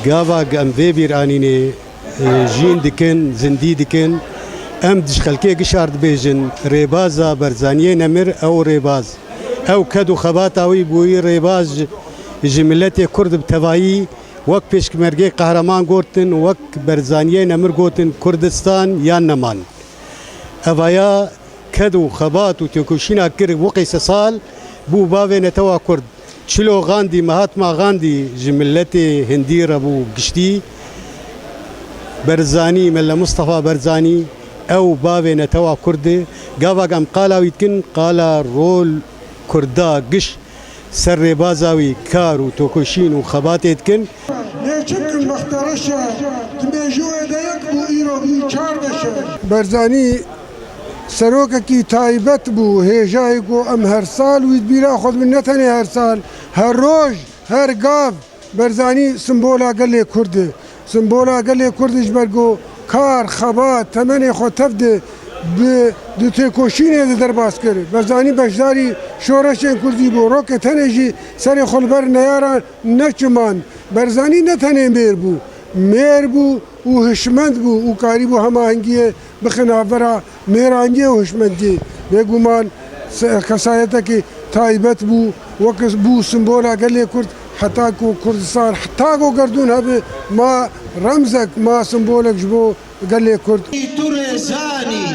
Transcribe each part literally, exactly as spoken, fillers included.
Gava em vê bîr anînê, e, jîn dikin, zindî dikin. Em ji xelkê gişar dibêjin, rêbaza Berzaniyê nemir ew rêbaz. Ew ked û xebata wî bûyî rêbaz ji, ji miletê Kurd bi tevayî wek pêşmergê qehreman gotin, wek Berzaniyê nemir gotin Kurdistan yan neman. Evaya ked û xebat û têkoşîna kir wiqî sesal bû bavê netewa Kurd. Çilo Gandî, Mahatma Gandî ji miletê Hindî re bû giştî. Berzanî, Mele Mustafa Berzanî, ew bavê netewa Kurd e. Gava em qala wî dikin, qala rol Kurda giş ser rêbaza wî kar û têkoşîn û xebatê dikin. Lê çimkin wexte reş e, di mêjûyê de yek bû, îro bû çar beş e. Berzanî serokekî taybet bû, hêjayê ku em her sal wî di bîra xwe dibin, ne tenê her sal, her roj, her gav Berzanî simbola gelê Kurd e. Simbola gelê Kurd e ji ber ku kar, xebat, temenê xwe tev de bi, di têkoşînê de derbas kir. Berzanî beşdarî şoreşên Kurdî bû. Rokê tenê jî serê xwe li ber neyaran neçiman. Berzanî ne tenê mêr bû, mêr bû û hişmend bû û karîbû hemahengiyê bixe navbera mêrangiyê û hişmendiyê. Bêguman se-, kesayetekî taybet bû, wek bû simbola gelê Kurd, heta ku Kurdistan, heta ku gerdûn hebe, ma remzek, ma simbolek ji bo gelê Kurd. Tu rêzanî,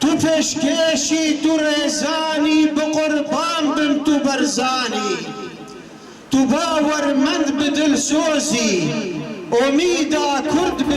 tu pêşkêşî, tu rêzanî, bi qurban bim tu Berzanî. Tu bawermend bi dilsozî, omîda Kurd bi